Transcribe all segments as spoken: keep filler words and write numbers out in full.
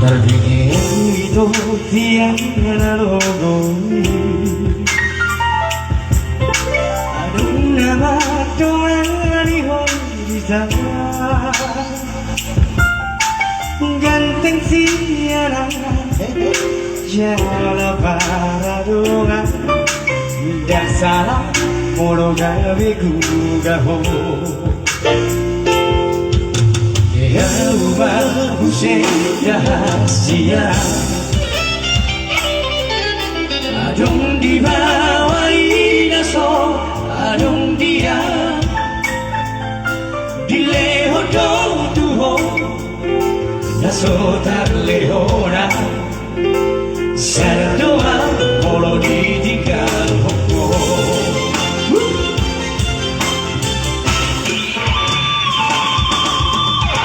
Marbege i do tiang na logo i. Adong na mandongani ho di jabu. Ganteng siala jala paradongan. Ndang sala molo gabe hugugaho. Ia au ma muse da hasian. Adong di bawah i na so adong dia. Dilehon do tu ho na so tarlehon. Sada do au molo ditinggalhon ho.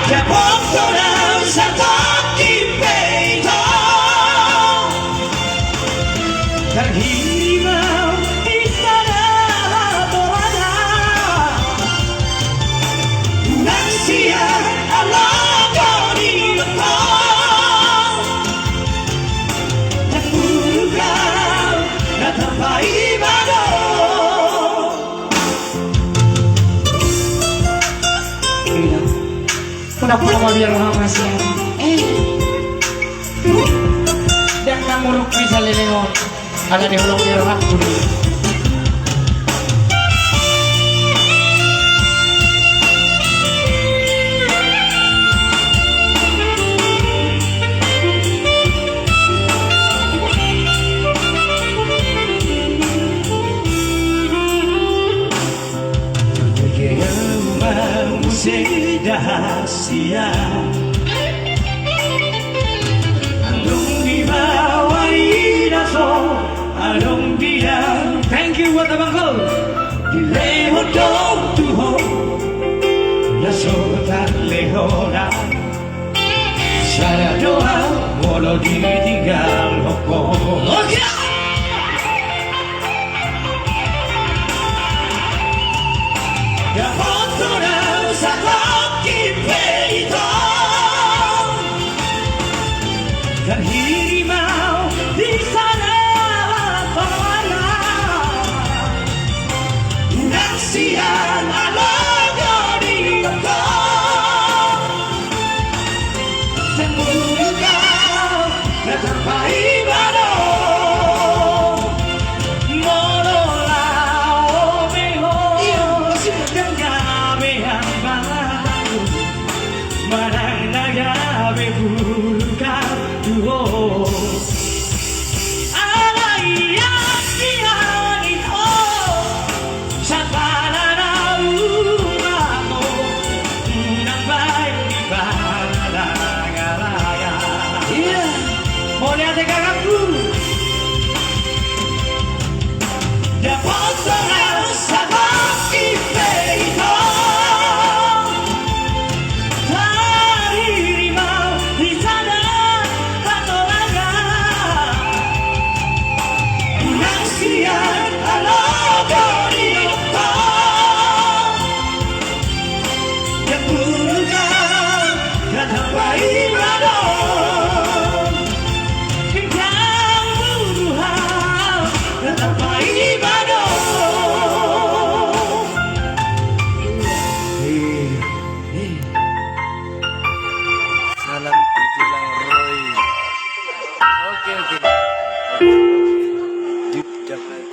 Dapot do au satongkin pe ito. Tarhirim au di sada hatorangan. Unang sian alogo ni doktor. Ndang buruk au na tarpaima do. Pura-pura mabiar ma hasian. Eh. Ndang na muruk bisa leleng on. Ala ni holong ni rohangku. Marbege au ma muse da hasian. Adong di bawah i na so adong dia. Thank you buat abangku. Dilehon do tu ho na so tarlehon. Sada do au molo ditinggalhon ho. Oke. Dapot do au satongkin pe ito. Tarhirim au di sada hatorangan. Unang sian alogo ni doktor. Ndang buruk au na tarpaima do. Molo laho be ho ndang gabe amang. Manang na gabe buruk au tu ho. Alai anggiat i ho. Sapala na umago unang baen di pala na galaya. Iya. Mauliate kakakku. Dapot do au satongkin pe ito. Tarhirim au di sada hatorangan. Unang sian alogo ni doktor. Ndang buruk au na tarpaima do. Ndang buruk au na tarpaima do. Salam tu tulang Roy. Oke, oke. Di ucap lagi.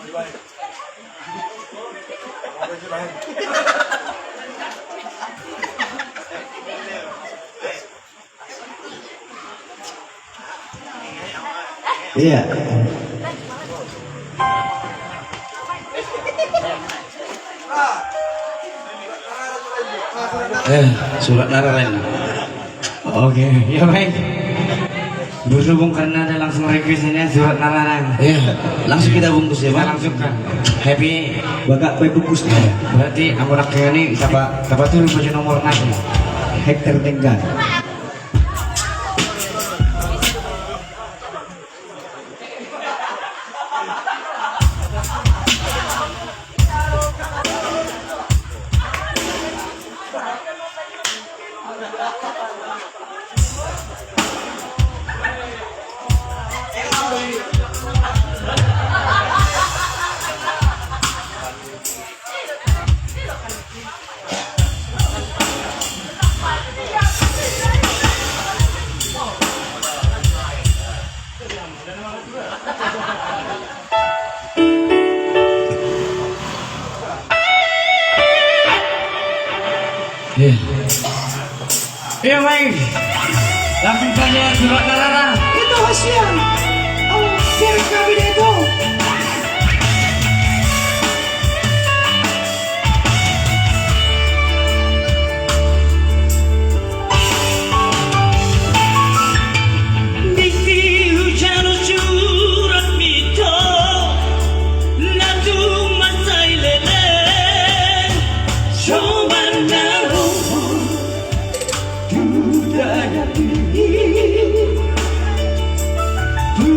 Iya. Eh, surat na rarang. Oke, ya baik. Berhubung karena ada langsung request ini, surat na rarang. Iya, langsung kita bungkus ya, Pak. Kita langsungkan. Happy. Bagak pe bungkus dia. Berarti amun nangkin i tapa, tapa tulis baju nomor nanti. Hektar tinggal. Iya. Iya, baik. Langsung saja surat na rarang. Itu hasian. Oh, biar kami deh itu. Disi hujalo surat mito, na tung mansai leleng, so mandarohon tu daging i. Tu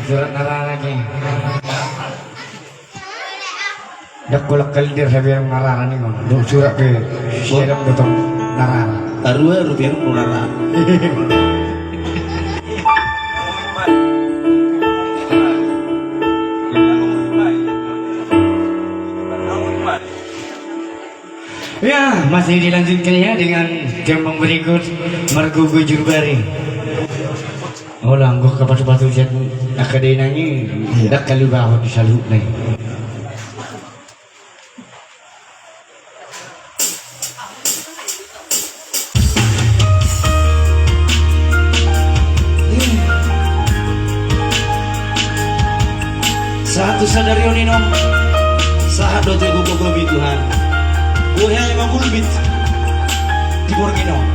Surat na rara i. Ndang holan kalender hape na rara ninna on. Surat pe siadong do tong na rara. Tarua rupiah na rara. Ya, masih dilanjutkan ya dengan tembang berikut, Margogo Jurbaring. Holan anggo hapatupatu sian angka dainang i, iya, ndang halupahon di saluhutna i. Sahat tu sadari on, Inong. Sahat do tu gogomi, Tuhan. Boha i ma gulbit di borngin on.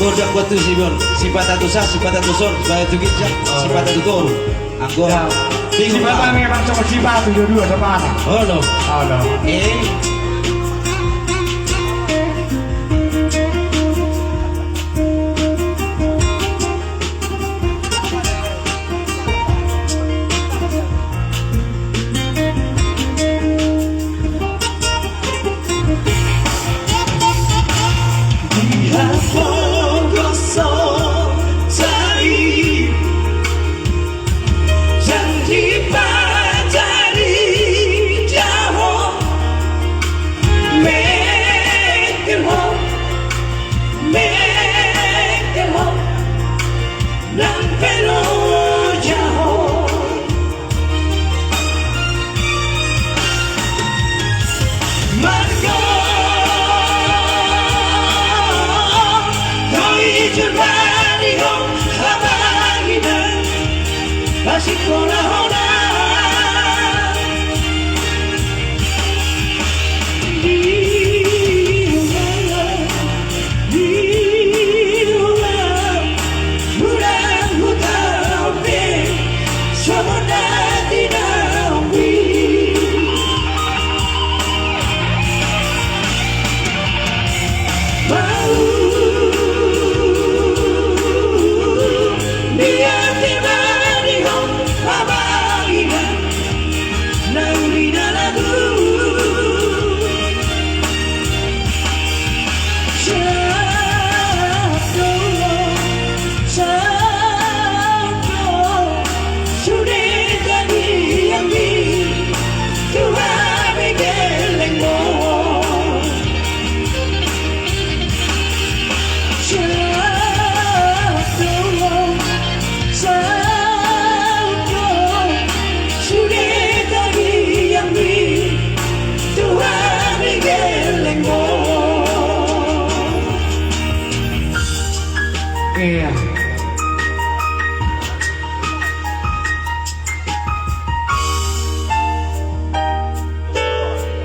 Anggo dapot tu si Bon, sipata tu sa, sipata tu son, sipata tu ginjang, sipata tu toru. Anggo. Ya. Bingung. Sipata memang cuma sipata dua-dua sama anak. Oh, no. Oh, no. Eh.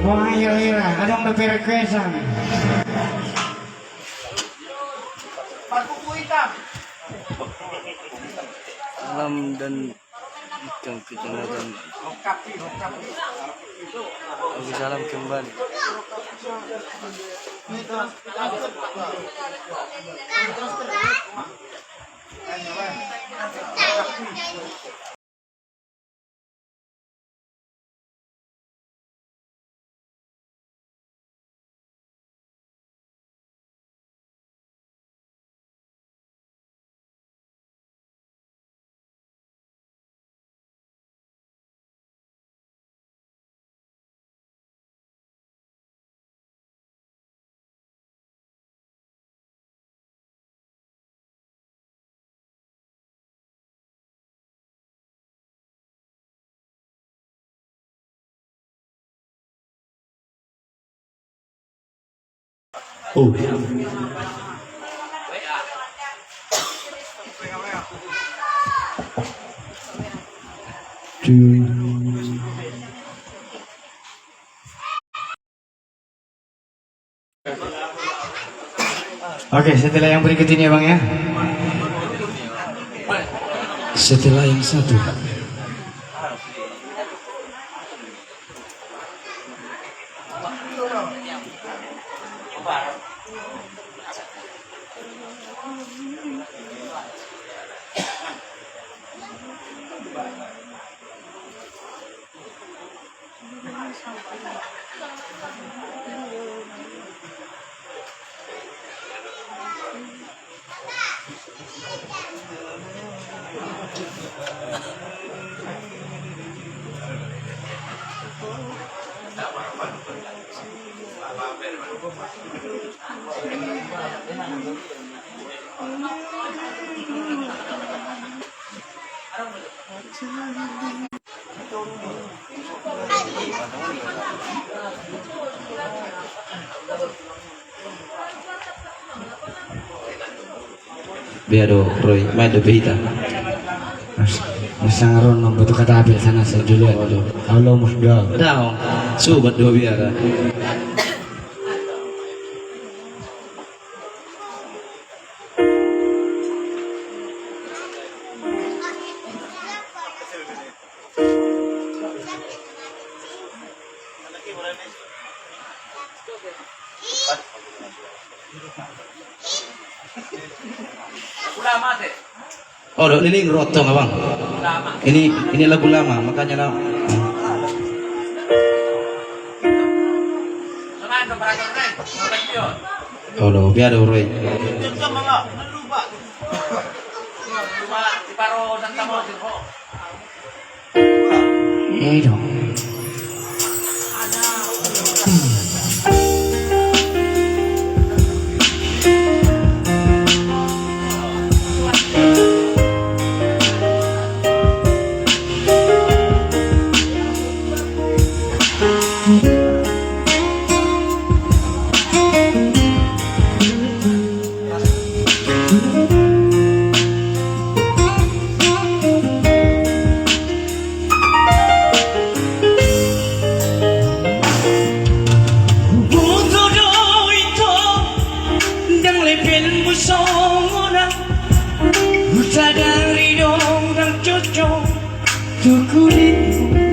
Wah, hira-hira, adong dope requestan. Salam dan ikam kejamatan. Oke, salam kembali. Oh. Oke, setelah yang berikut ini ya, Bang, ya. Setelah yang satu. Bia do, Roy, main do beta. Mas, mas sangaron mamboto kata apel sana sa duluan do. Halo, Mas Dua. Daong, sobat dua biara. Oh, do liling rotong, Abang. Ini, ini lagu lama, makanya na. Oh, do, bia do, Roy. Edo. Huboto do ito, ndang levelmu songon au, husadari do ndang cocok tu kulitmu.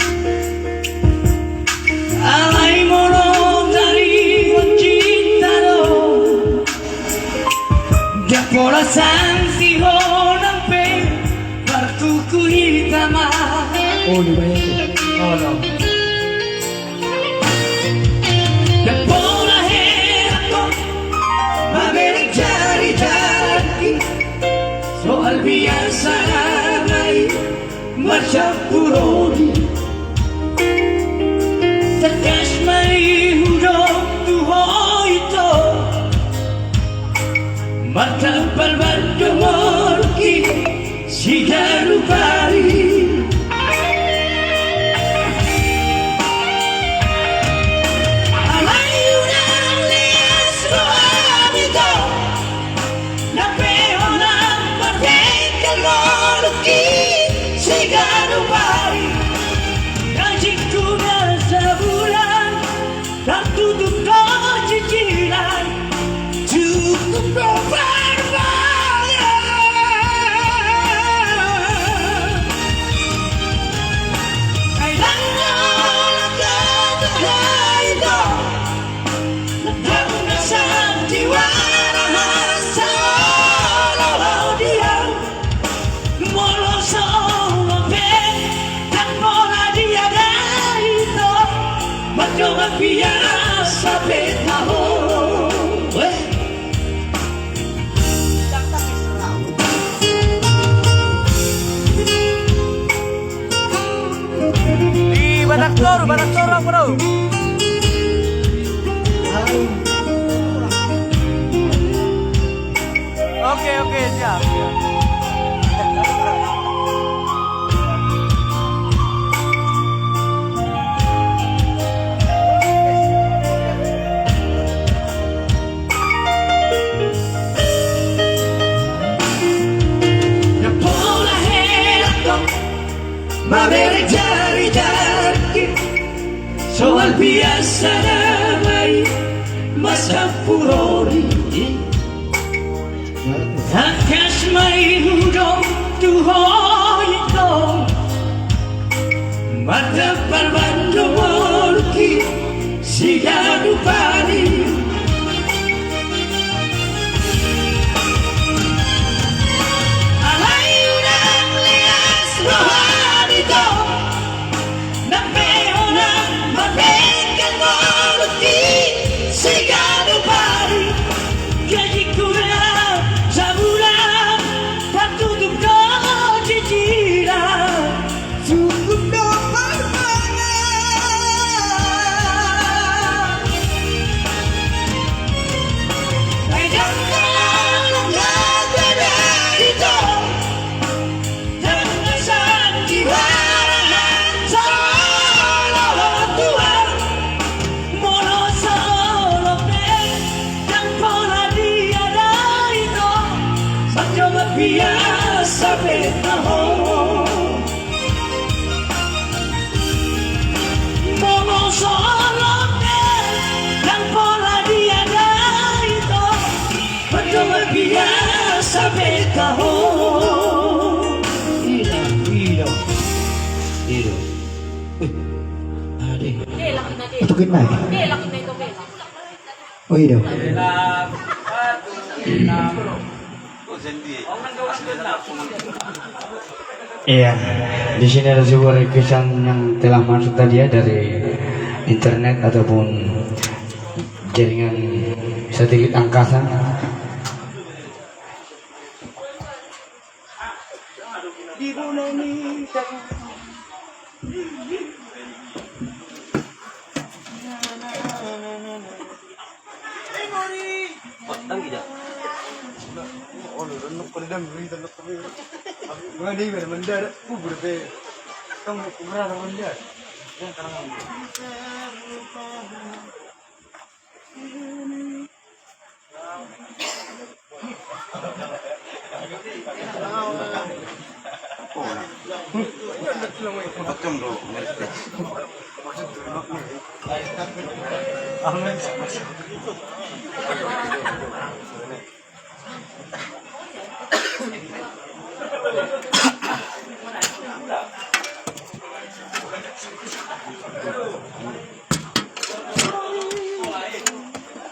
Alai molo taringot cinta do, ndang pola sangsi ho nang pe markuku hita ma. Oh, dibayar tu. Oh, no. Ndang pola heran ho mamereng jari-jari, soal biasa nama i marcampur odi. Tangkas ma i hudok tu ho ito, martampal ban dohononki siganup ari. Alai unang leas roham ito, nang pe holan mardenggan dohononki siganup ari. Biasa pe taho. Di Batak Toru, Batak Toru, bro. Oke, oke, siap, siap. Na pola helat do mamereng jarijari, soal biasa nama i masampurori. Tangkas ma i hudok tu ho ito, mardampar mandongolki siganup ari. Alai unang leas roha ni to, nang pe unang mardenggan ngolungki siganup ari. Gajikku ra sabulan, tartutup do jijira. Cukup do parmangan. Ai dangka langka tadai do. Dangka sandi warahan solo tuang. Molo solo pe, dang pola diadai do. Sajo ma biasa pe taho. Molo solo pe, dang pola diadai do. Sajo ma biasa pe taho. Ida, ida. Ida. Eh, ade. Atukin lagi. Oh, ida. Iya, di sini ada sebuah requestan yang telah masuk tadi ya dari internet ataupun jaringan satelit angkasa.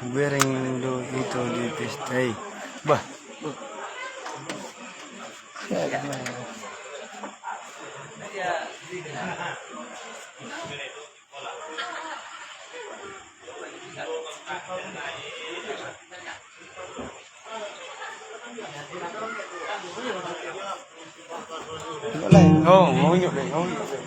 Hubereng do ito di pesta i. Bah. Oh, mau nyuk deh, mau nyuk deh.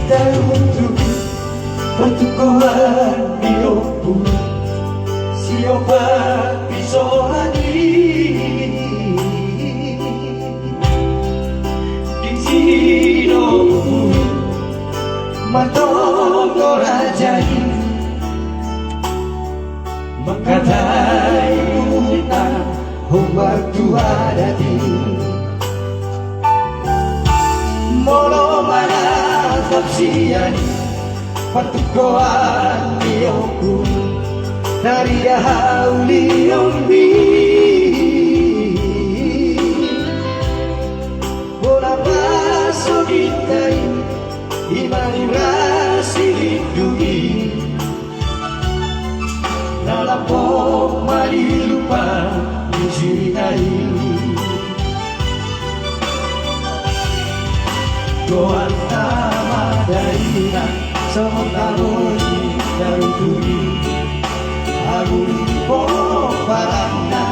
Taruntuk partukoan ni ompu, siompat ni soran i. Disi do ompu i martonggo raja i, mangkatai utang hombar tu adat i. Molo manatap sian i partukoan ni ompu, tarida haulion i. Bona pasogitta i, i ma ruas ni lindung i. Na lambok malilupa di sina i. Goarna ma dainang songon tabo ni darutu i. Agung ni pomparanna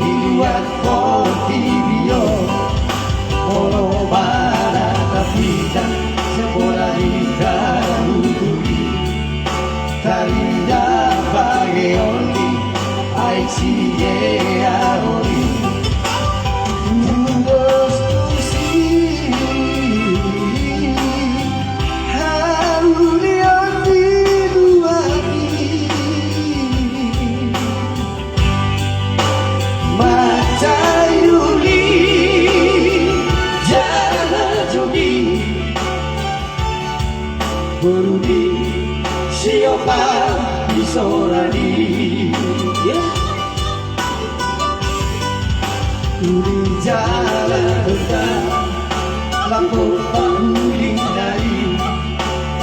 di luat portibi on. Molo manatap hita sian bona ni darutu i, tarida bageon ni aek sideaon i. Tudos tusi haulion di luat i. Mansai uli jala jogi, boru ni siompat ni soran i. Uli jala dongka, lambok pangulina i.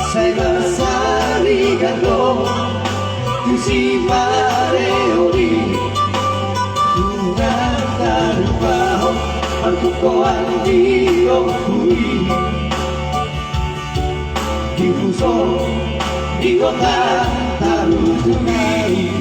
Sai mansarigan do tu sipareon i. Unang tarlupahon partukoan ni ompu i. Di puson ni kota Taruntuk i.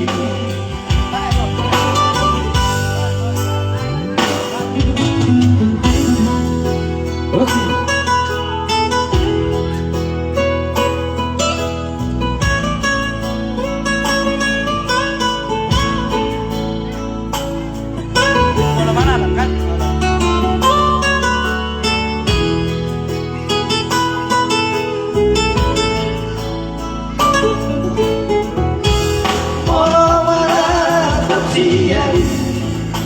Molo manatap sian i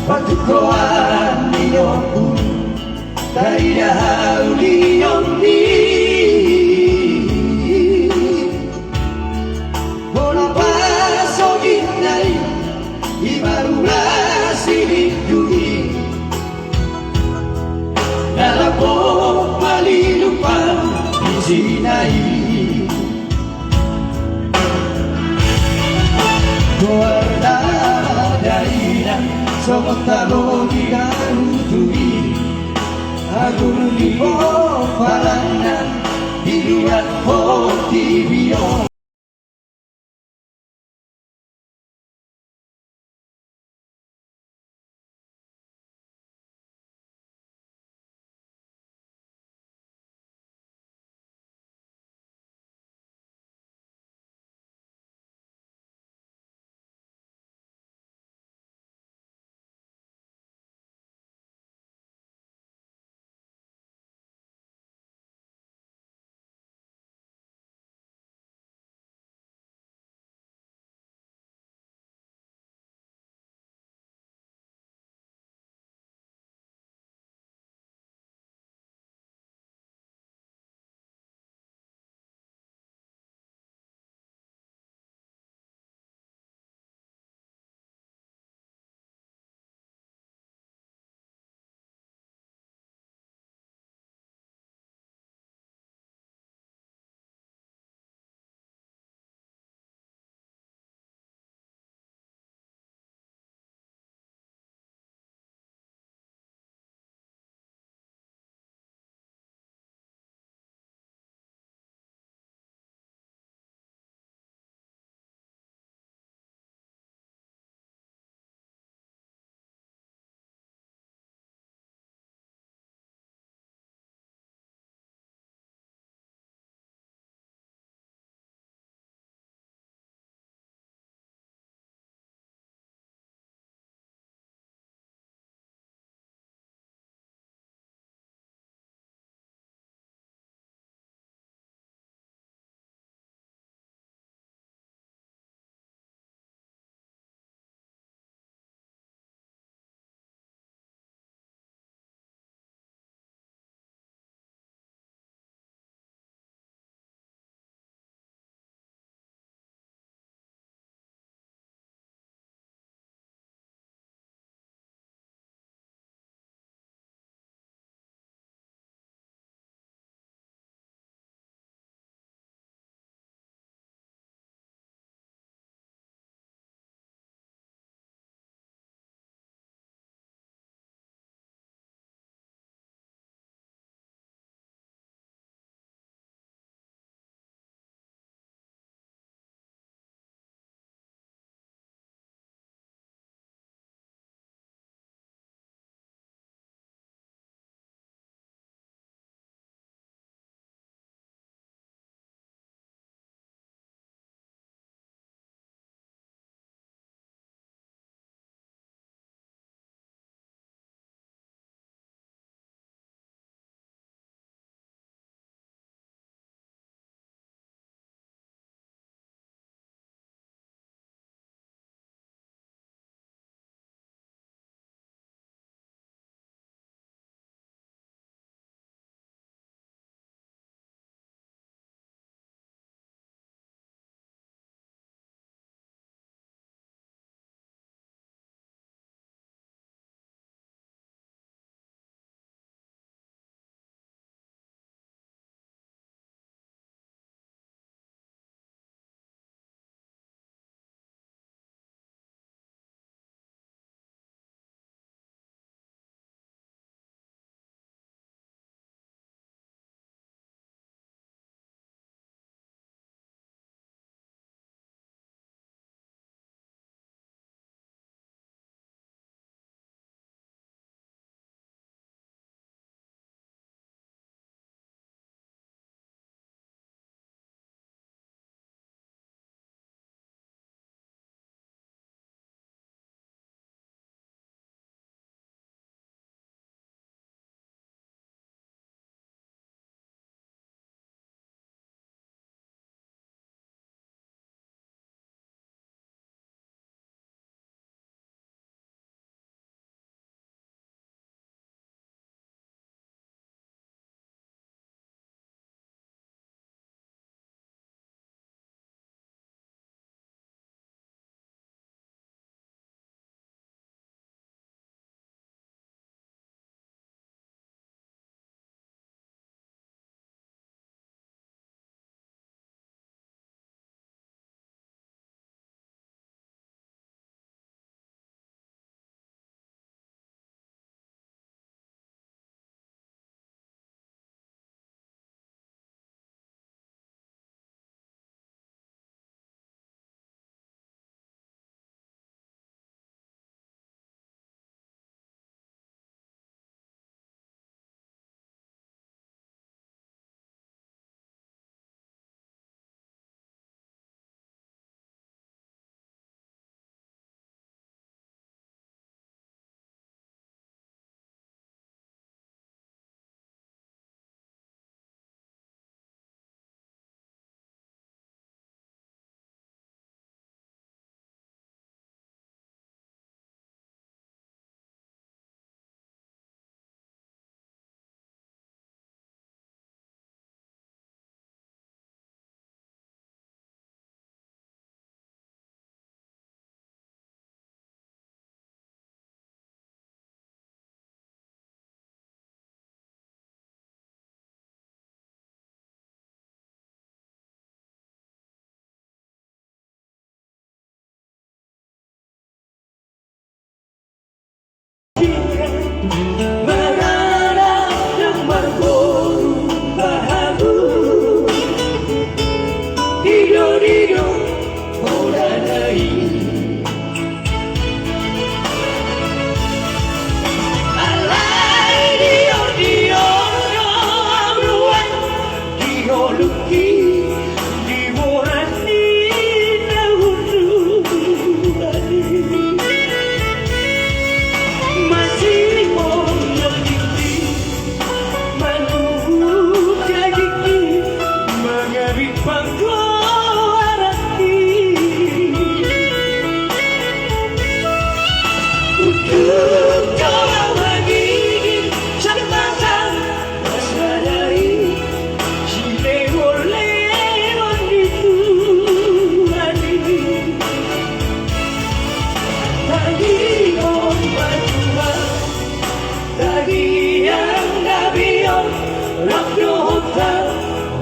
partukoan ni ompu, tarida haulion i. Bona pasogitta i, i ma ruas ni lindung i. Na lambok malilupa di sina i. Goarna ma dainang songon tabo ni darutu i. Agung ni pomparanna di luat portibi on.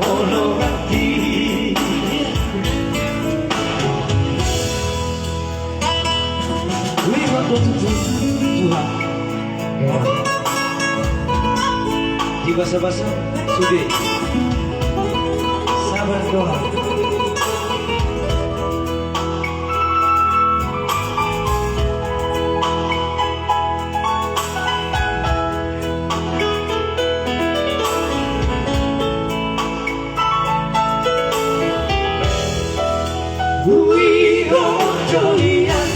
Holonganki. We want to do Tuhan. Di basa-basa sude. Sabar doang. Huihut do hian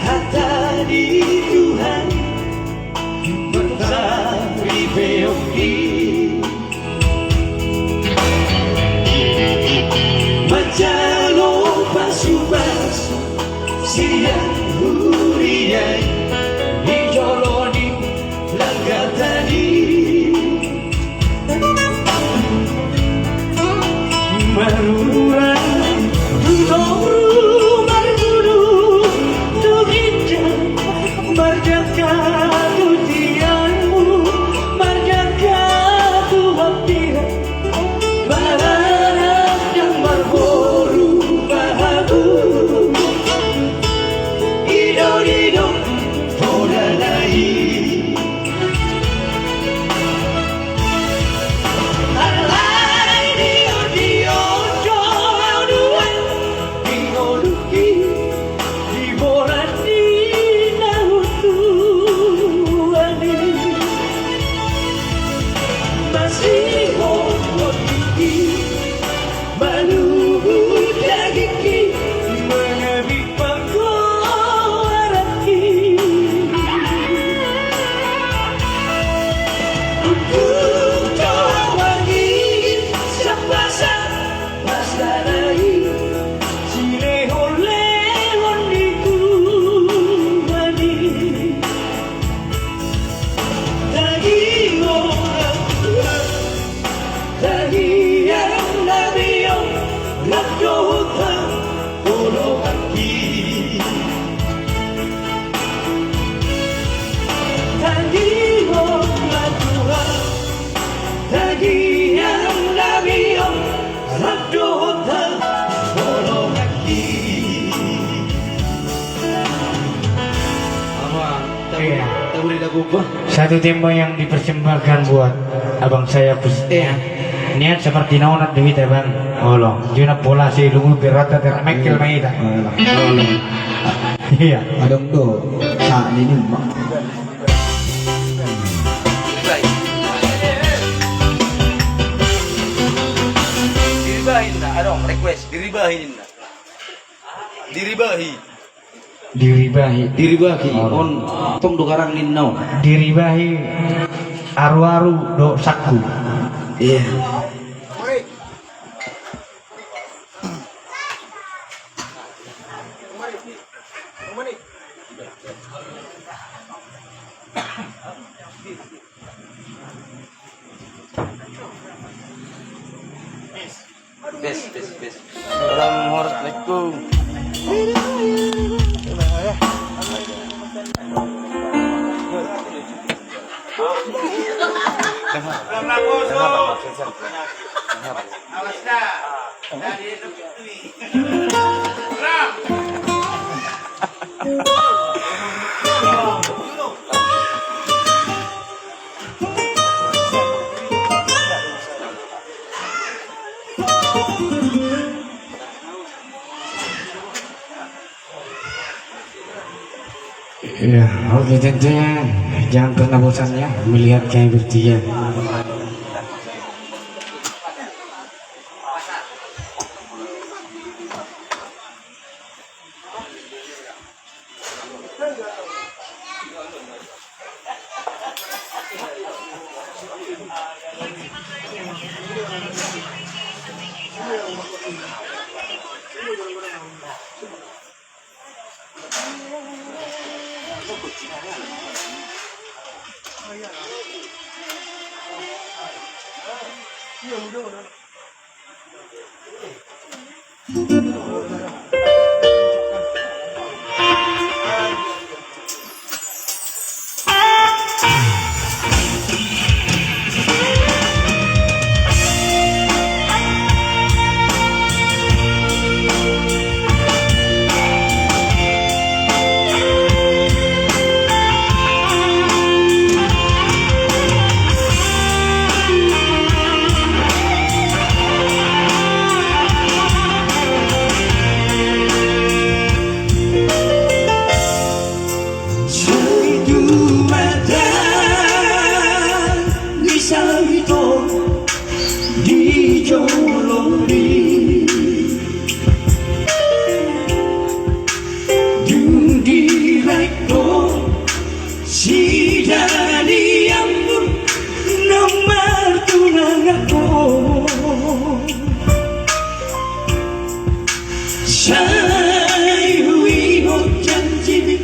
hata ni Tuhan, martaripeonki. Manjalo pasu-pasu sian huria i di jolo ni langkatan i. Marurung tu toru, marguru tu ginjang, marjangka tu tiarmu, marjangka tu hambira. Bahanan nang marboru bahabu, ido-ido poda nai. Alai dion-dion do au nuaeng di ngolungki, di borat ni na hutuan i. Masihol tingki, maluhut dagingki, mangabit panggoaranki. Ungkun do au angin sian basa, basa nai silehon-lehon ni Tuhan i. Tangihon, tangiang nami on, rap dohot hangoluanki. Tangihon ma Tuhan, tangiang nami on, rap dohot hangoluanki. Apa? Tabu-, iya. Tabu di lagu apa? Satu tema yang dipersembahkan buat abang saya khususnya. Iya. Niat seperti naonat duit, abang. Olo. Juna pola si lungu berata teramekkel, iya, maita. Olo. Olo. Iya. Adong do. Sa ini, Mak. Diribahi na, adong request, diribahi na. Diribahi. Diribahi. Diribahi. Olo. On tong do garang ninna on. Diribahi aru-aru do sangku. Iya. Bes, bes, bes. Salam hormat, assalamualaikum. Awas dah. Ya, oke, tentunya jangan pernah bosan ya melihat kami bertiga. Dung dirangkon sidalianmu naung martulang ho, sai huingot janjimi,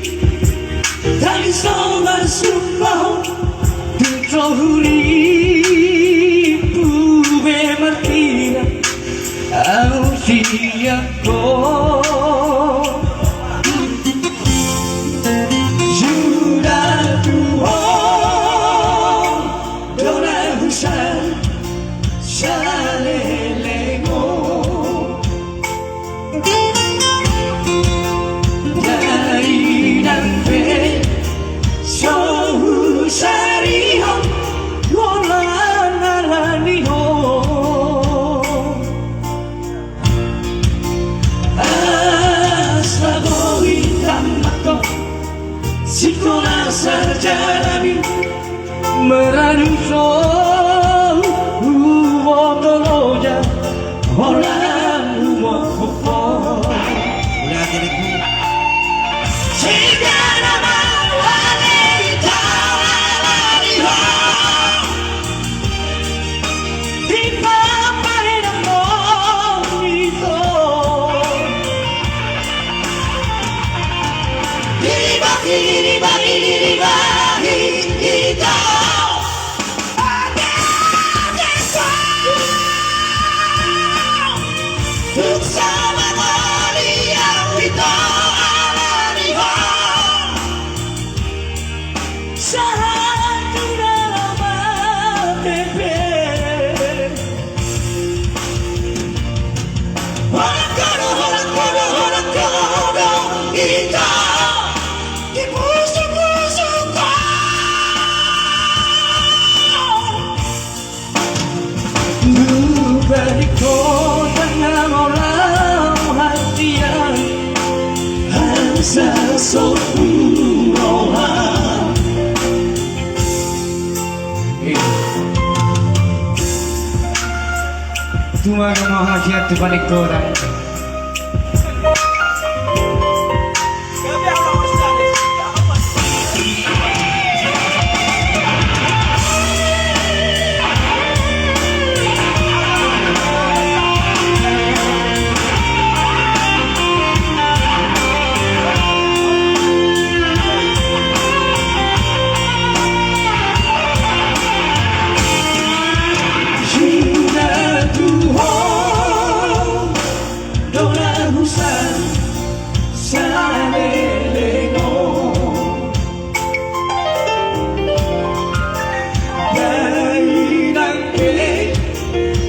tali so marsumpah ho. Tung so hurippu be martinan ahu sian ho. Sudah tu ho do na husari saleleng on. Dainang pe so husarihon holan ala ni ho. Asa boi tamat ho sikola sarjanami, maradu so huboto loja holan humophop ho. Singkana ma ale ito ala ni ho. Dipapainang ma ito. Dibahi, dibahi, dibahi ito. Tung so mangoli ahu ito ala ni ho. Sahat tu na lamate pe. Holan ho do, holan ho do, holan ho do ito. Dipusukpusuk ho. Nunga di kota na mauliate, asa so huroha. Tumangihon ma hasian tu paningkotan. Sudah tu ho do na husari saleleng on. Dainang pe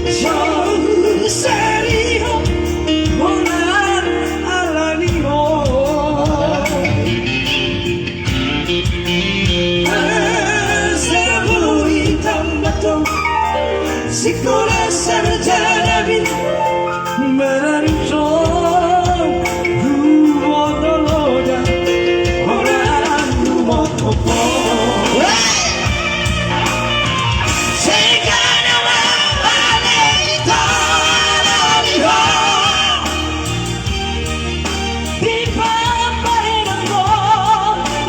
so husarihon holan ala ni ho. Asa boi tamat ho sikola sarjanami, maradu so huboto loja holan humophop ho. Singkana ma ale ito ala ni ho. Dipapainang ma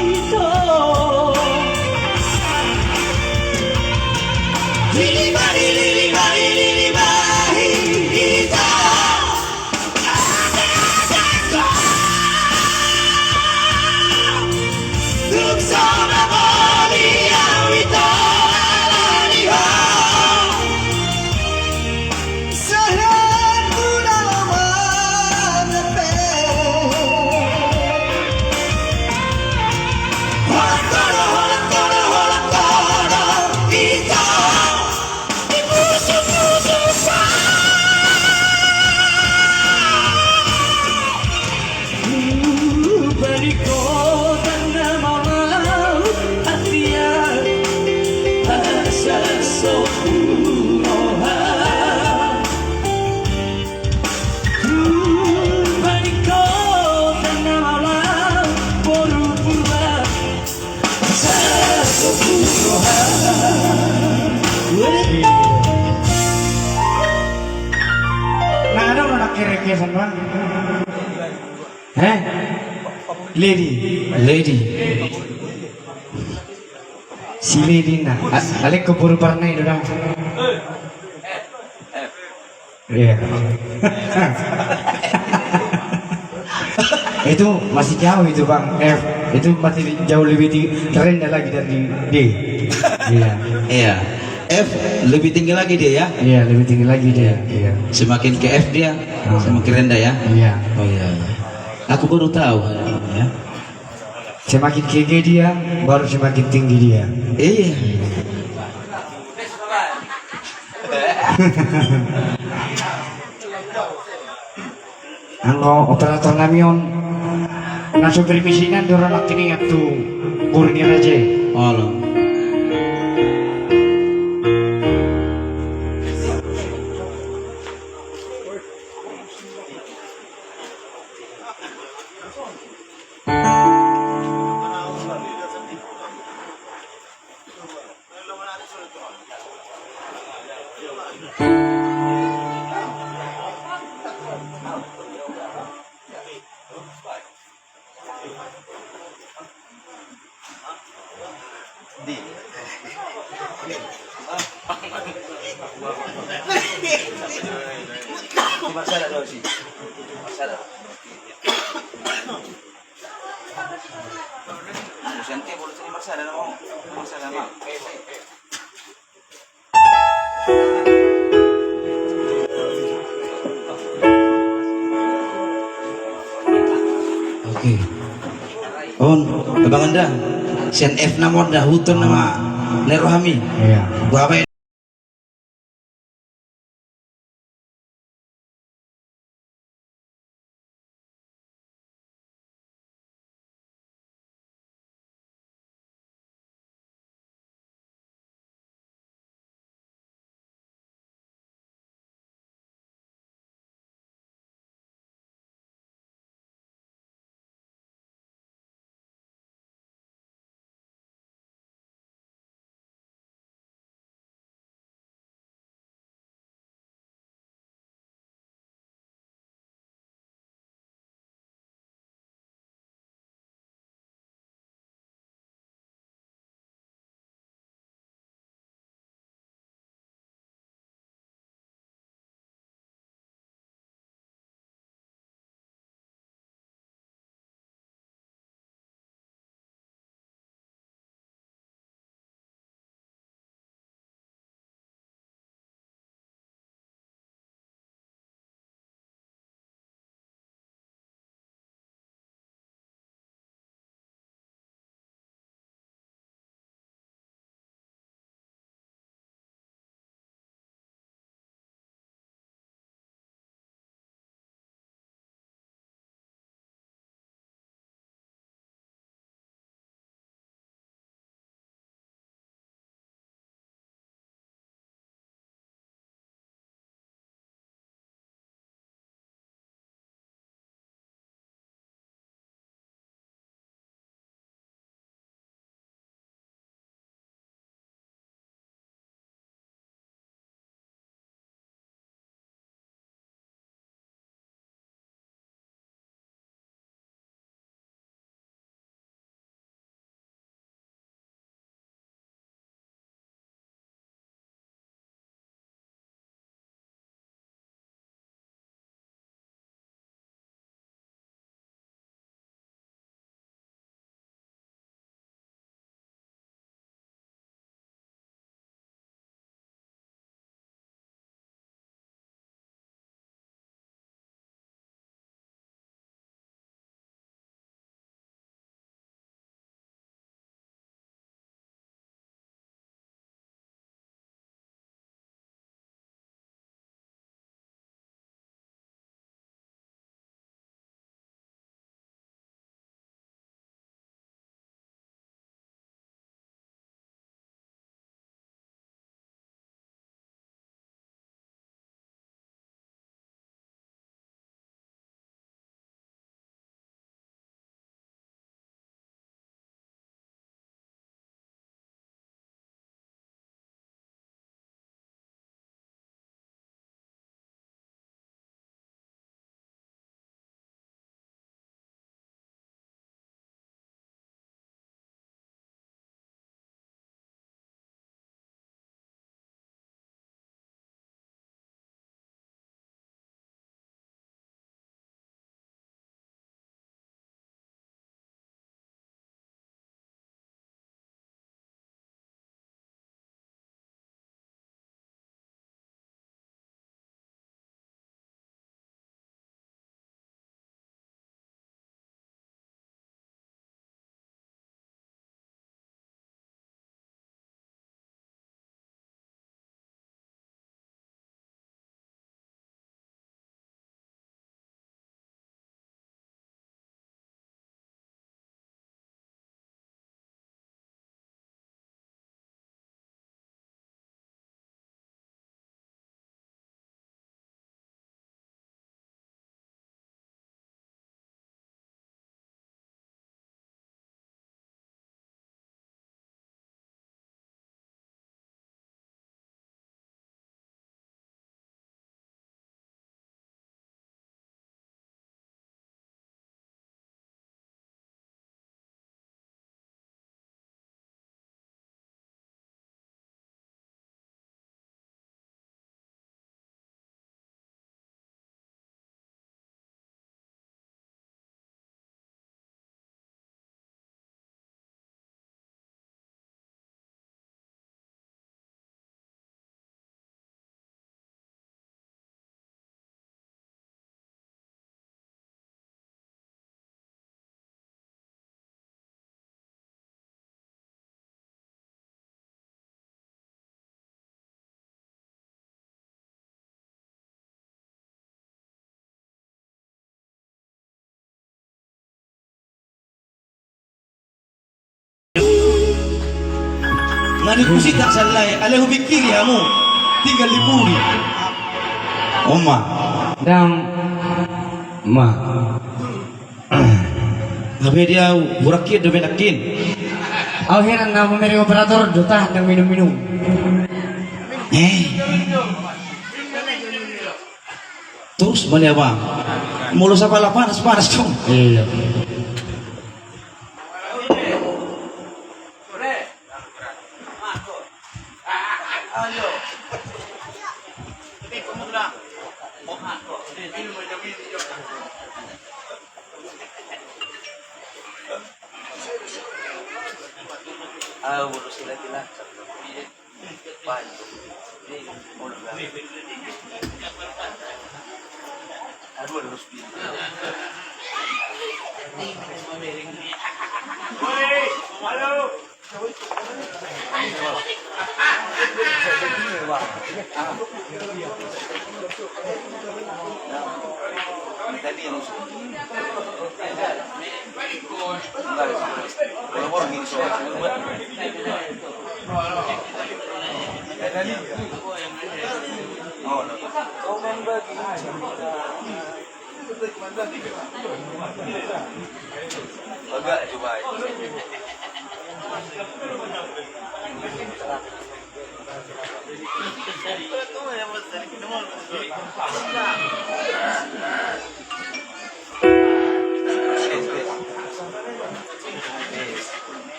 ito. Diliba, diliba, dilibahi ito. Requestan, Bang. Eh? Lady. Lady. Si Lady na. A-, alai ingkon boru Parna i do da. Iya. Itu masih jauh itu, Bang. F. Itu masih jauh lebih tinggi, rendah lagi dari D. Iya. Iya. F lebih tinggi lagi dia, ya? Iya, lebih tinggi lagi dia. Iya. Semakin ke F dia, ah, semakin rendah, ya? Iya. Oh, iya, iya. Aku baru tahu, ya. Semakin ke G dia, baru semakin tinggi dia. Iya. Anggo operator nami on, na so bermisi nian do ra nangkiningan tu boru ni raja i. Olo. Oke. On, Bang Anda, sian F nama on da, huton nama, nero hami. Iya. Gua apa ya? Adi kusita salai, ale hupikiri hamu. Tinggal di pudi. Oma. Dang. Ma. Gabe dia burakin do benakin. Au heran na mamereng operator do tahan dang minum-minum. Eh. Terus mana abang? Molo sapala panas-panas dong. Iya.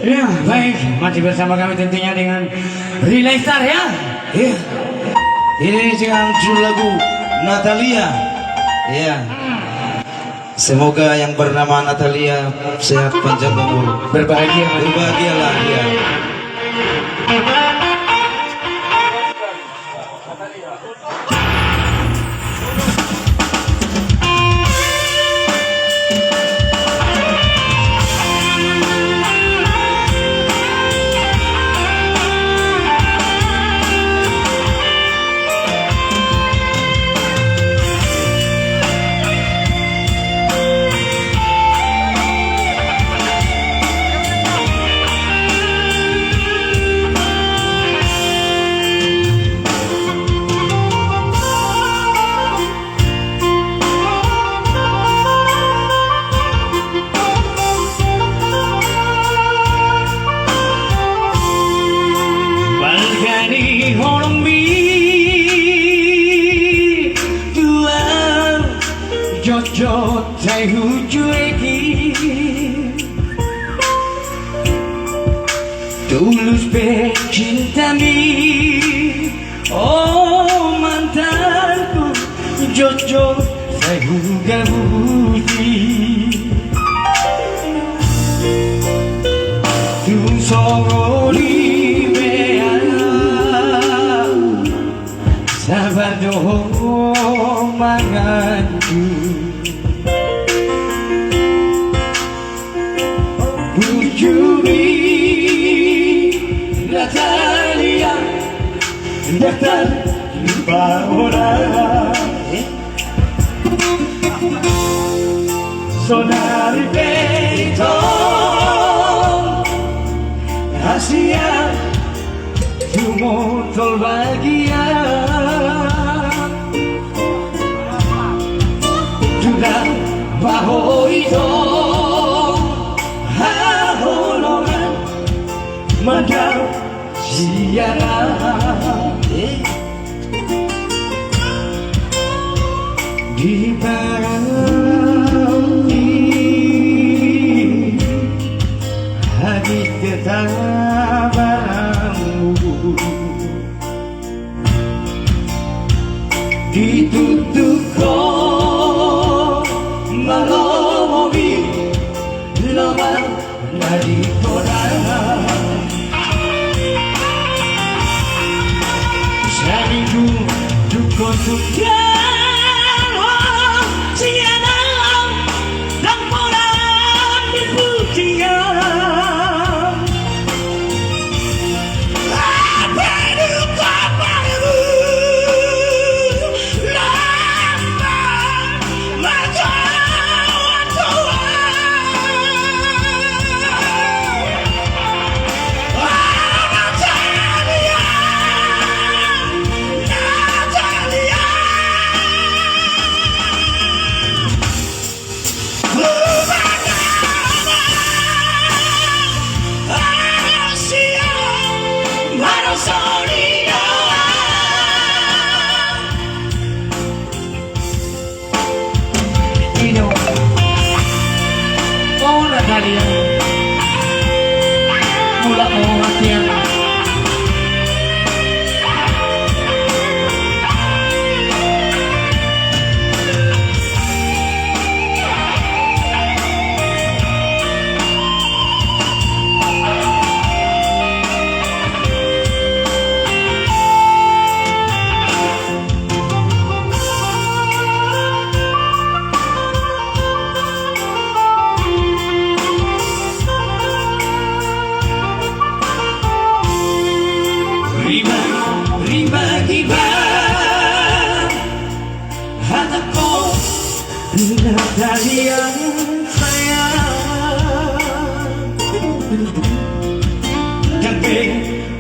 Ya, baik, masih bersama kami tentunya dengan Riley Star, ya. Iya. Ini dengan judul lagu Natalia. Iya. Semoga yang bernama Natalia sehat panjang umur. Berbahagia, Mas. Berbahagialah dia. Balga ni holongmi tuan, jotjot sai hujueki. Tulus pe cintami, o mantanku, jotjot sai hugabuti. Tung songon i pe au, sabar do ho manganju. Burjubi Natalia, ndang tarlupa hona. Saonari pe itong hasian, tumondol bagia. Tulang ma ho itong haholongan mandao siaran. Di parau ni hami tetap baramu. Ditutuk ho ma lomomi, lomo na di godang. Sai dung dungkon tunggang ho sian au, ndang pola ni pujian. Apa dungkon baru lama, maka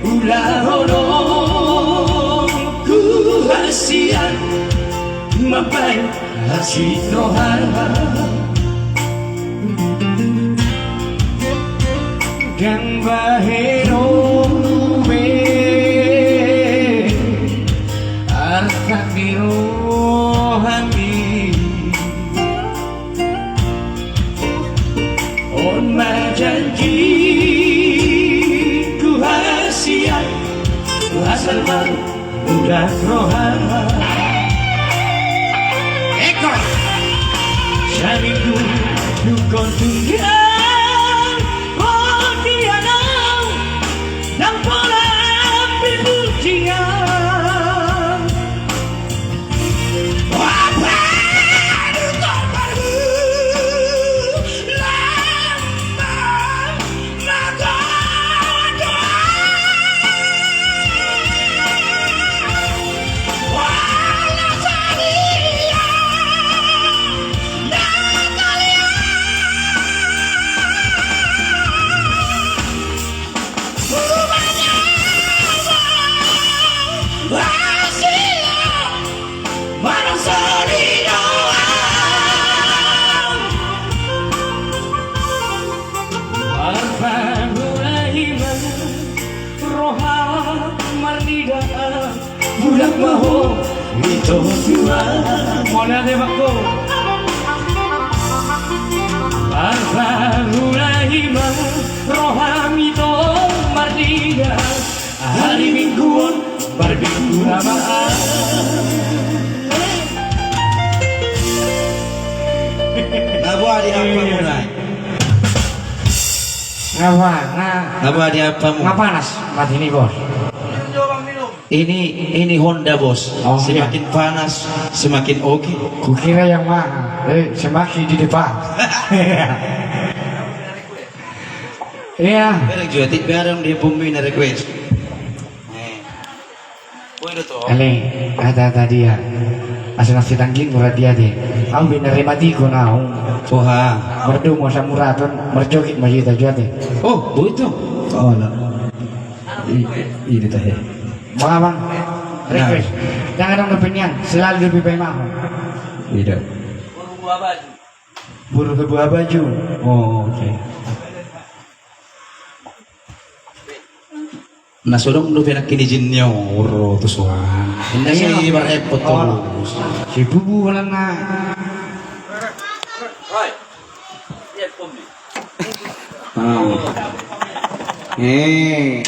Ulahonon ku hasian mambahen hansit roha. Ndang bahenonmu be arsak ni rohami. On ma janjiku hasian, asal marmudar roha. Eko. Saminggu dungkon tunggang, roti anau, ndang pola pipul jingan. Marpangula i ma roha marnida. Mulak ma ho, ito tua. Mauliate, Bangku. Marpangula i ma rohami, ito marnida. Ari Minggu on, marminggu ma. Na boha di hampamu, Nai? Na boha, na. Na boha di hampamu? Na panas, mati ni, Bos. Ini, ini Honda, Bos. Oh, iya. Semakin panas, semakin oke. Kukira yang mana? Eh, semakin di depan. Iya. Bereng juga, ti-, bereng dia pun mina request. Eh. Boi do to. Ale, ata-ata dia. Asa nasi tangging murah dia de. Au be na remati ko nau. Oha. Merdu mo samuraton, merjokit mo jita jua de. Oh, boi to. Oh, lah. I-, i-, ini tahe. Bang, abang. Nah. Request. Jangan dong dopinian, selalu dopi pai maho. Tidak. Buru kebuah baju. Oh, oke. Na so dong dope nangkin izin ni oro tu suan. Inda si barepot tu. Si bubu manang na. Eh.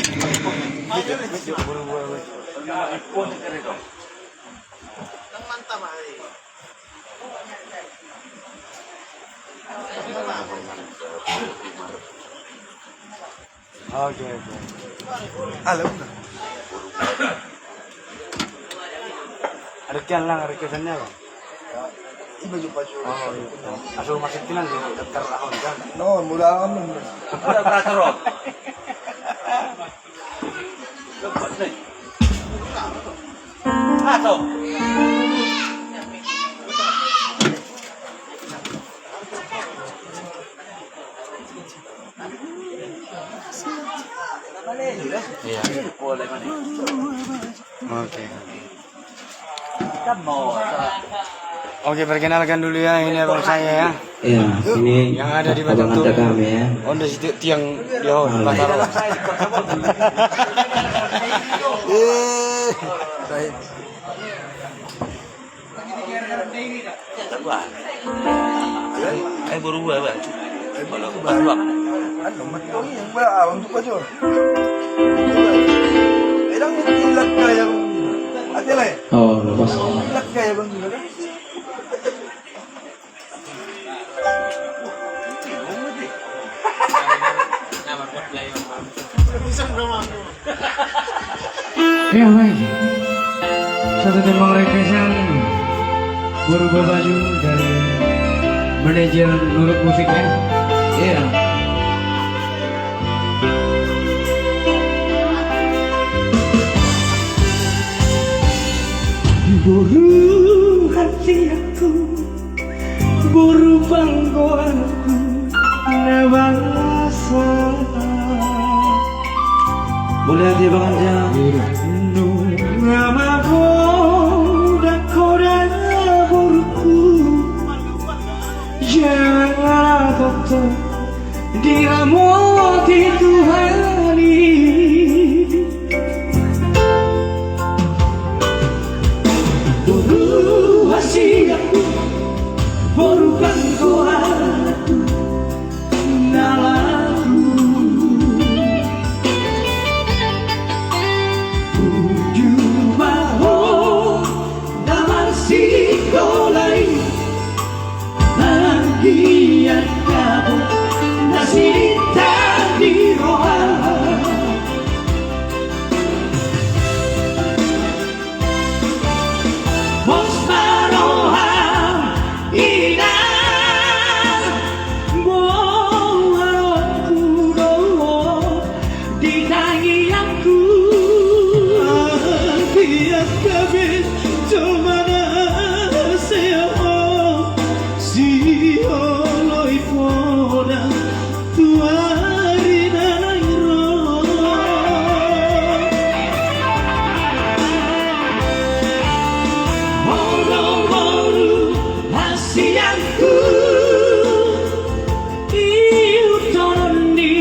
Oke, oke. Alam. Ada kian lang, ada kian apa? Iba juga baju. Oh, iya. Asal masih tenang sih, daftar akun kan? No, mula akun. Udah beratur, Om. Lepas nih. Atau. Iya. Oke. Oke, perkenalkan dulu ya, ini abang saya ya. Iya, ini yang ada di Batu Tuh. Kami ya. Honda situ tiang dia, oh, Batak. Eh, baik. Ayo, baru gua, Bang. Baru gua. Anu, matong yang ba, ah, untuk aja. Edang ilat kaya, ate lai. Oh, lepas. Ilat kaya bang gila kan? Ya, baik. Satu tembang requestan Boru Babaju dari manajer Nurut Musik ya. Iya. Boru hatiku, boru panggoanku na basa. Boleh hati bang aja. Nunga magodang ho da borungku. Janganlah toto diramoti Tuhan i. Boru hasianku, boru panggoarku, na lagu. Uju ma ho na marsikola i, anggiat dapot na silintang di roha. Pos ma roham inang, boha rohangku do di tangiangku. Anggiat gabe jolma na sehat, sioloi poda tu ari na naeng ro. Ho do boru hasianku, ihuthononmi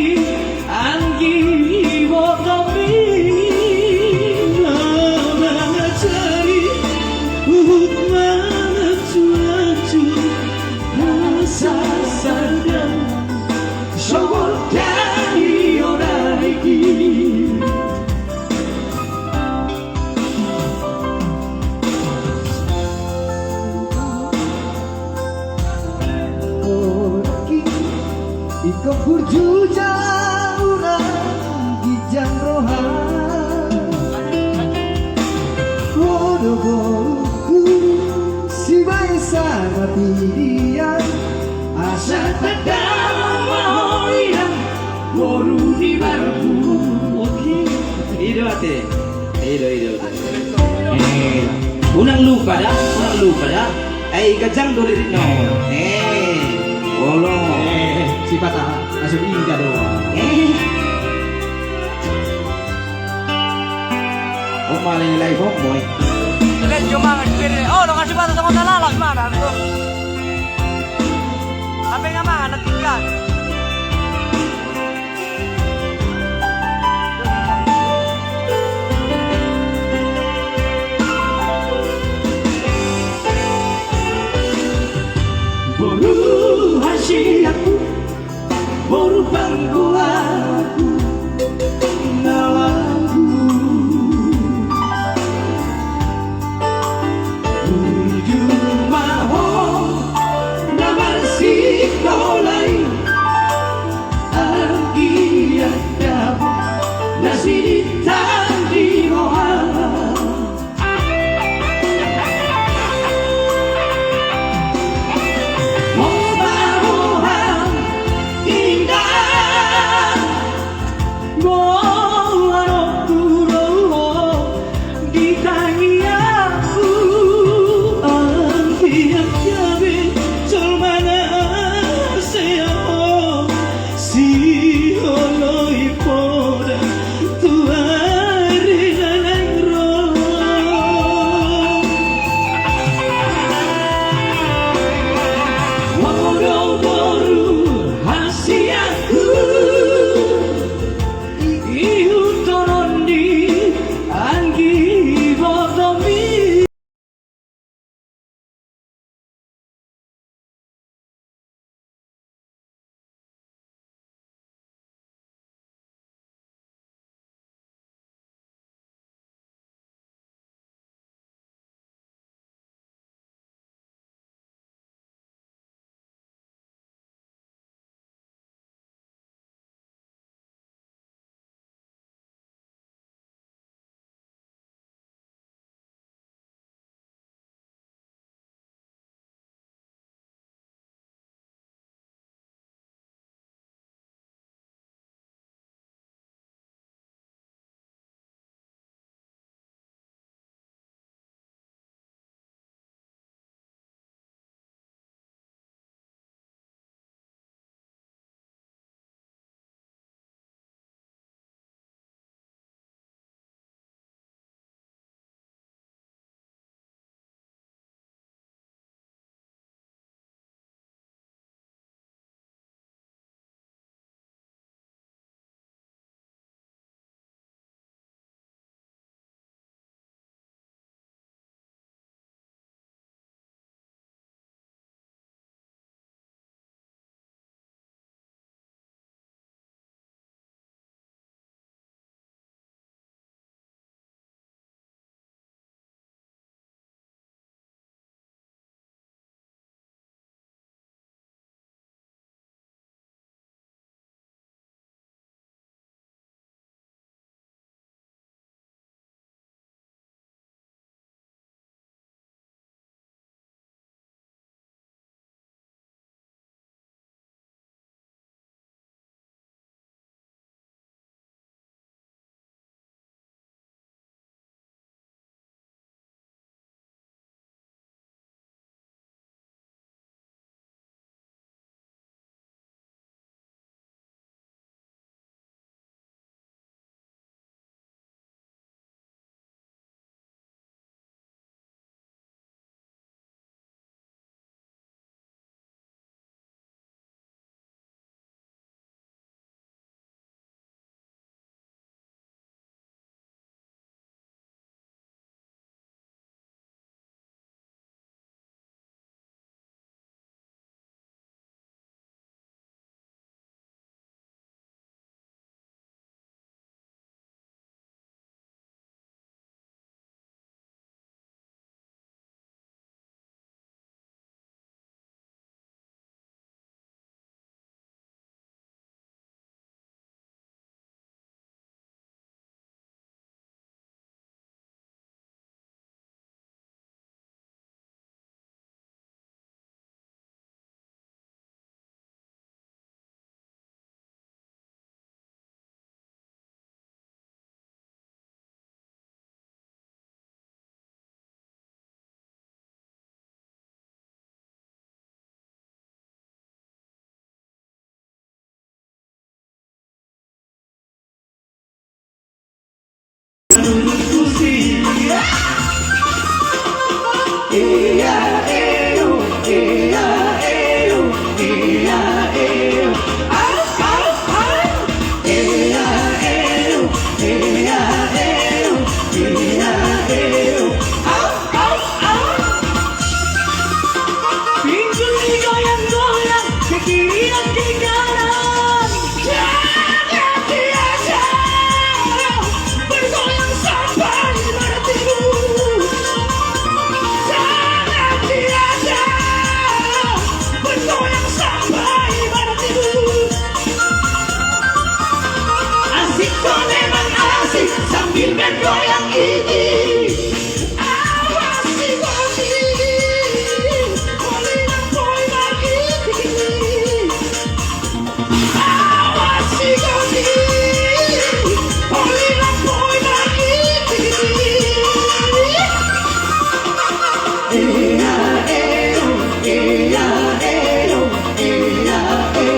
anggi botomi. Na mangajari huhut mangacuacu, asa sada sogot dai ho daging. Ingkon burju jala hurang ginjang roha. Ho do boruku, sibaen sada pidian, asa tanda ma ho inang, boru ni marbu. Oke. I do ate. I do, i do. Eh, unang lupa da, unang lupa da. Ai ganjang do lirik na. Eh, olo. Eh, sipata, masuk indah do. Eh. Oh, malah nilai hombo, eh. Lihat cuma ngecil. Oh, lo kasih patah sama salah, mana tuh? Apa yang mana, nanti kan? Boru hasianku, boru panggoarku, na lagu. Burju ma ho na marsikola i, Pinggul digoyang-goyang, ke kiri dan ke kanan. Jangan diajak bergoyang sampai bertidur. Jangan diajak bergoyang sampai bertidur. Asik kau memang asik sambil bergoyang ini. Awas si Boti, holan poi margigi. Awas si Boti, holan poi margigi. Ea, ea, ea, ea, ea, ea.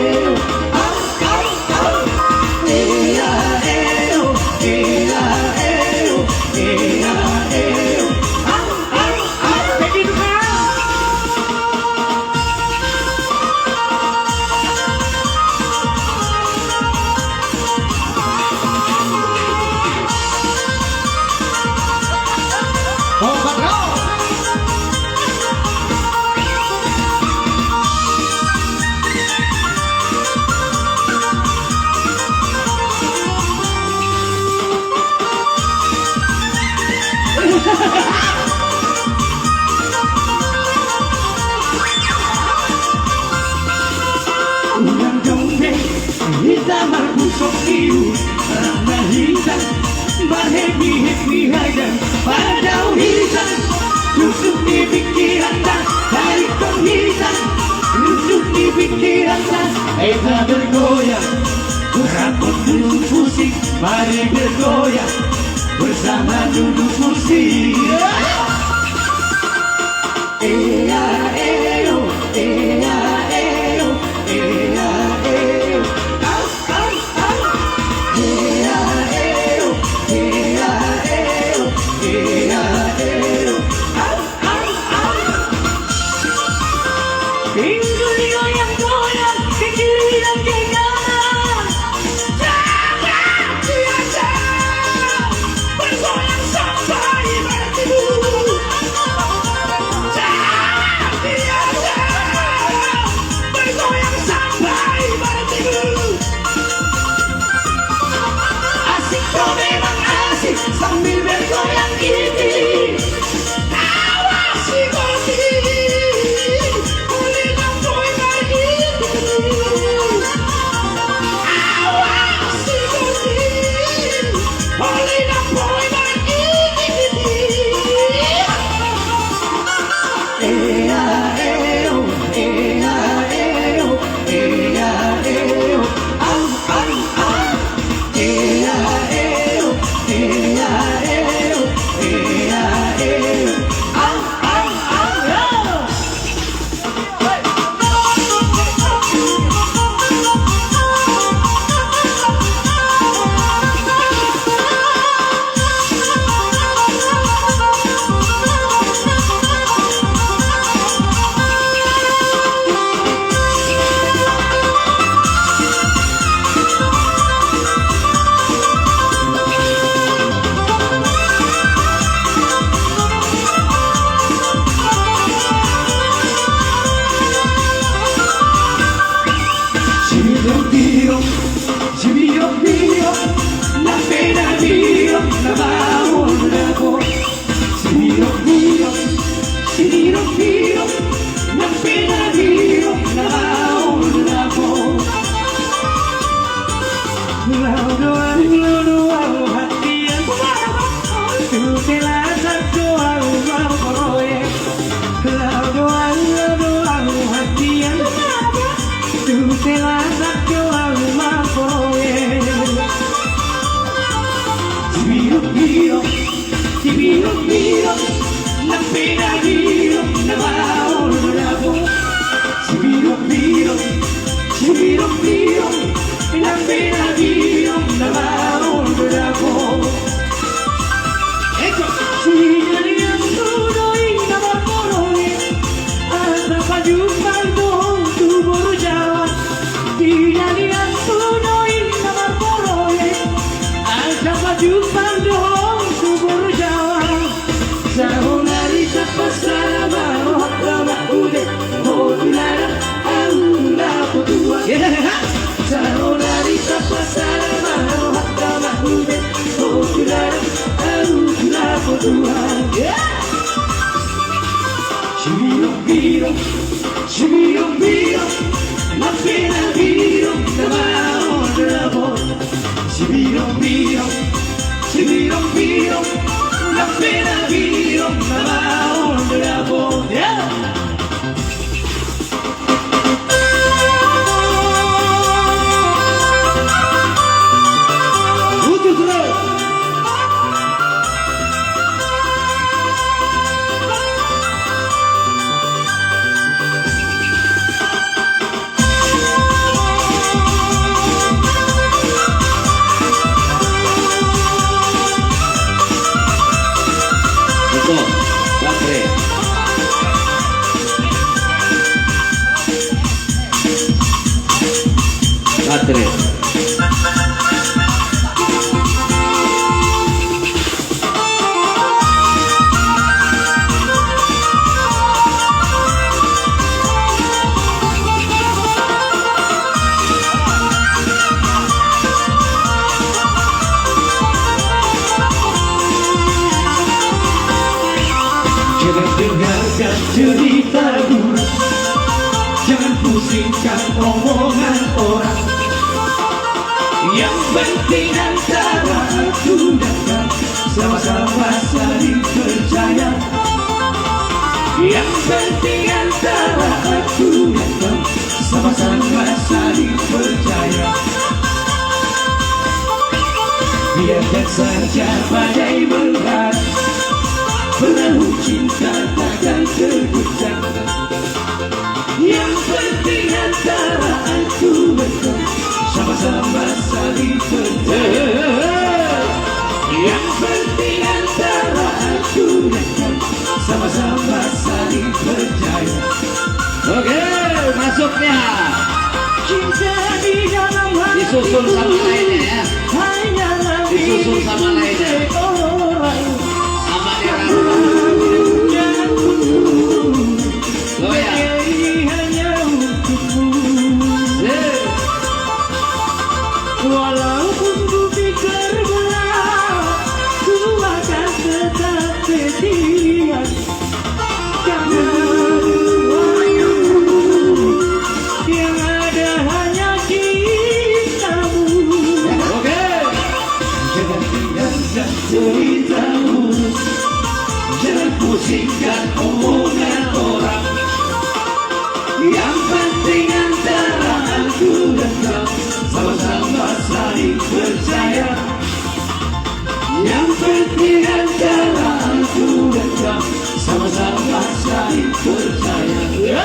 Unang dong be hita margusok iu, rap na hita marhappy-happy hadan, padao hita, rusuk ni pingkiranta, tarikkon hita, rusuk ni pingkiranta, ita bergoyang, rap tu musik, mari bergoyang bersama duduk kursi. Ea, ea, ea, ea, ea, ea. Au, au, au. Ea, ea, ea, ea, ea, ea. Au, au, au. Pinggul digoyang-goyang, ke kiri dan ke kanan. Jangan diajak bergoyang sampai bertidur. Jangan diajak bergoyang sampai bertidur. Asik kau memang asik sambil bergoyang ini. Awas si Boti, holan poi margigi. Awas si Boti, holan poi margigi. Ea, ea, ea, ea, ea, ea. Au, au, au. Ea, ea, ea, ea, ea, ea. Au, au, au. Sibirong-birong, sibirong-birong, nang pe na birong na maol na bo. Sibirong-birong, sibirong-birong, nang pe na birong na maol na bo. Laho do ahu, laho do ahu hatian, tu te lasak do ahu marproyek. Laho do ahu, laho do ahu hatian, tu te lasak do ahu marproyek. Sibirong-birong, sibirong-birong, nang pe na birong na maol na bo. Sibirong-birong, sibirong-birong, nang pe na birong na maol Sibirong-birong, sibirong-birong, na pena birong na maol dabo. Ya. Ucus ro. Baterai. Jangan dengarkan cerita burung, jangan pusingkan omongan orang. Yang penting antara aku dan kau sama-sama saling percaya. Yang penting antara aku dan kau sama-sama saling percaya. Biarkan saja badai melanda, perahu cinta takkan tergoncang. Yang penting antara aku dan kau sama-sama saling percaya. Yang penting antara aku dan kau sama-sama saling percaya. Oke, masuknya. Cinta di dalam hatiku. Disusul sama lainnya, ya. Hanyalah milikmu seorang. Disusul sama lainnya. Sama dia. Karena hidupku. Oh, ya. Menjadi hanya untukmu. Sip. Walaupun bumi terbelah, ku akan tetap setia. Karena yang ada hanya cintamu. Oke. Jangan tinggalkan ceritamu. Jangan pusingkan omongan orang. Yang penting antara aku dan kau sama-sama saling percaya. Yang penting antara aku dan kau sama-sama saling percaya. Ya.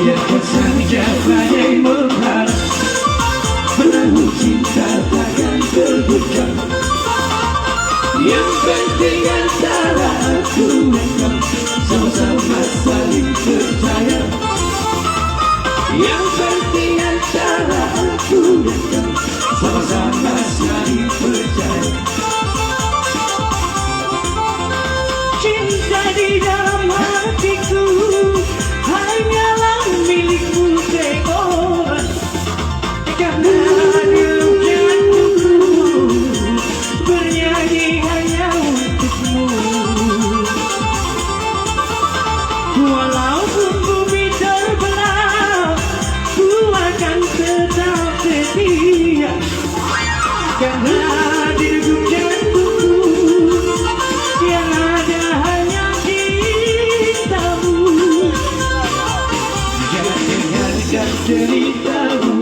Biarkan saja badai melanda, perahu cinta takkan tergoncang. Yang penting antara aku dan kau sama-sama saling percaya. Yang penting antara aku dan kau sama-sama saling percaya. Cinta di dalam hatiku hanyalah milikmu seorang. Karena hidupku bernyanyi hanya untukmu. Walaupun bumi terbelah, ku akan tetap setia. Karena di lubuk jantungku yang ada hanya cintamu. Jangan dengarkan ceritamu.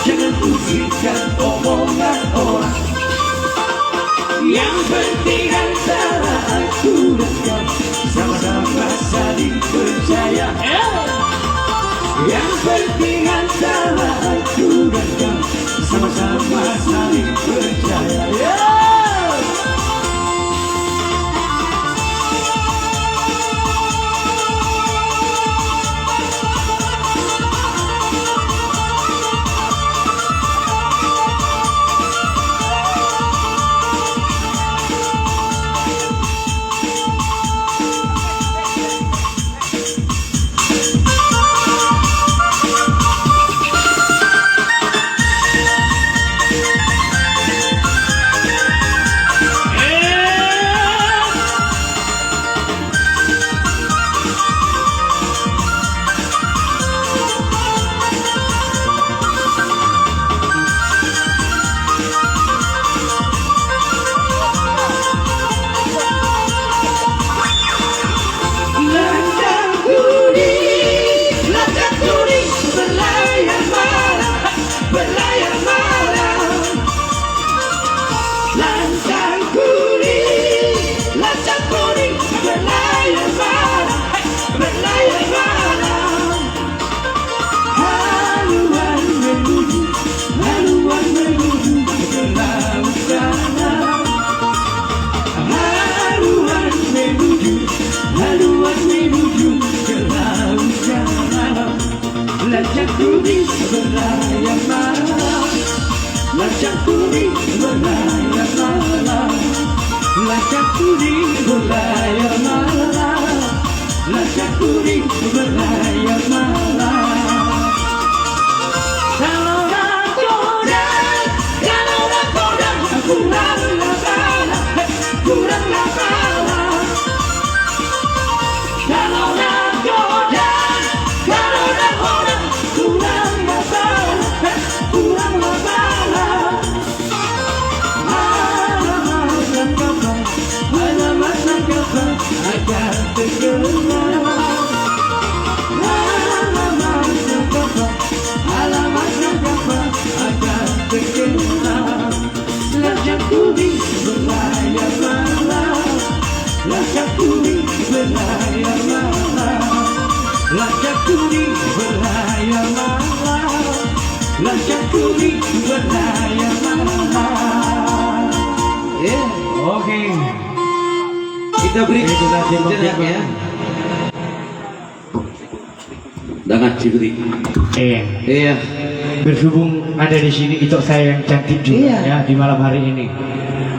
Jangan pusingkan omongan orang. Yang penting antara aku dan kau sama-sama saling percaya. Yang penting antara aku dan kau sama-sama saling percaya. Oke. Kita beri sejenak, ya. Dengan Cibri. Iya. Iya. Berhubung ada di sini Ito saya yang cantik juga, iya, ya, di malam hari ini.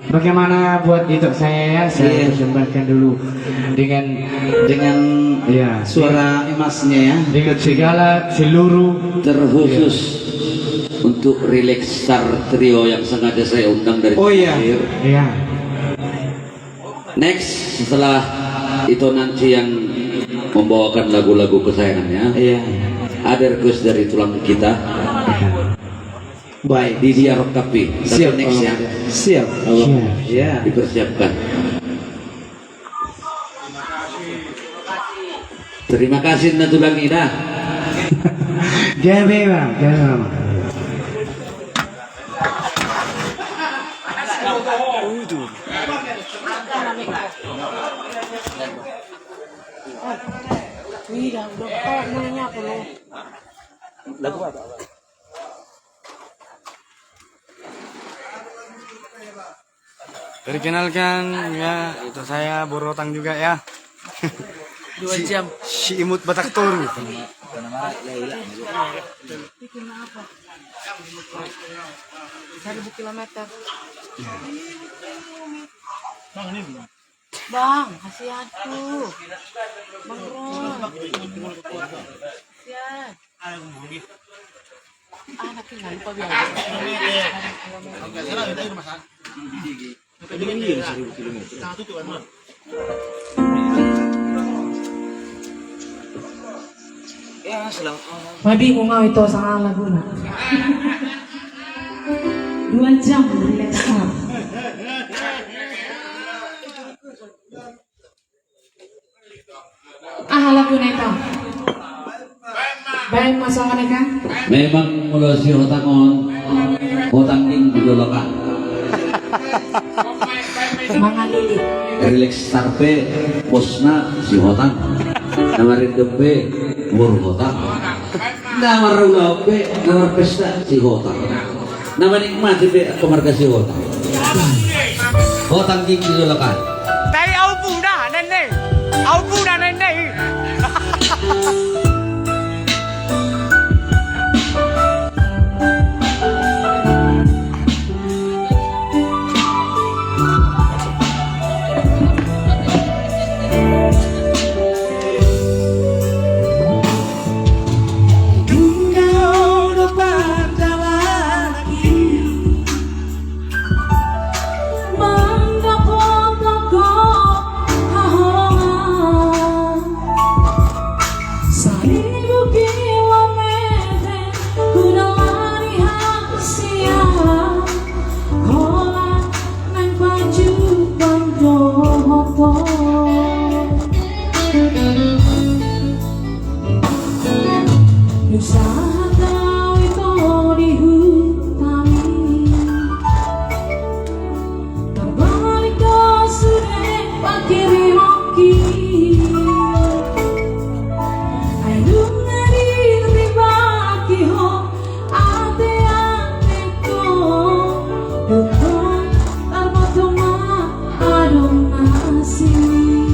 Bagaimana buat Ito saya, ya? Saya, iya, persembahkan dulu dengan, dengan, iya, suara emasnya, ya. Dengan segala seluruh, terkhusus, iya, untuk Relax Star Trio yang sengaja saya undang dari, oh, iya, Mesir. Iya. Next, setelah Ito nanti yang membawakan lagu-lagu kesayangannya, iya, ada request dari tulang kita. Baik. Di Dia Rock Cafe. Tapi siap, next, kalau ya. Siap. Kalau, siap, ya, dipersiapkan. Terima kasih, na tulang ida. Gabe, Bang. Gabe, Bang. Iya, udah ketawa mulainya apa lo? Lagu apa? Perkenalkan, ya, Ito saya Borotang juga, ya. Dua jam. Si, si Imut Batak Toru. Itu kenapa? Seribu kilometer. Bang, ini belum. Bang, kasih aku. Bang Ron. Kasihan. Anak tinggal lupa bilang. Dengan dia seribu kilometer. Ya, selamat malam. Mabingung au, Ito, sanga laguna. Dua jam Relax Star. Aha laguna, Ito? Baen ma songon i, kan? Memang molo si Hotang on, Hotang ning di dolok an. Mangalili. Relax Star pe bosna si Hotang. Na marindang pe boru Hotang. Na marulaon pe, na marpesta si Hotang. Na manikmati pe angka marga si Hotang. Hotang ning di dolok an. Tai au puna nenne. Au puna nenne. Dungga do pandalani mandapothon haholongan. Saribu kilometer hudalani hasian, holan naeng pajumpang dohot ho. Usaha tau ito di huta i. Marbalik do sude pangkirimon ki. Ai nunga diribaki ho ateateko, dung do tarboto ma adong na asing.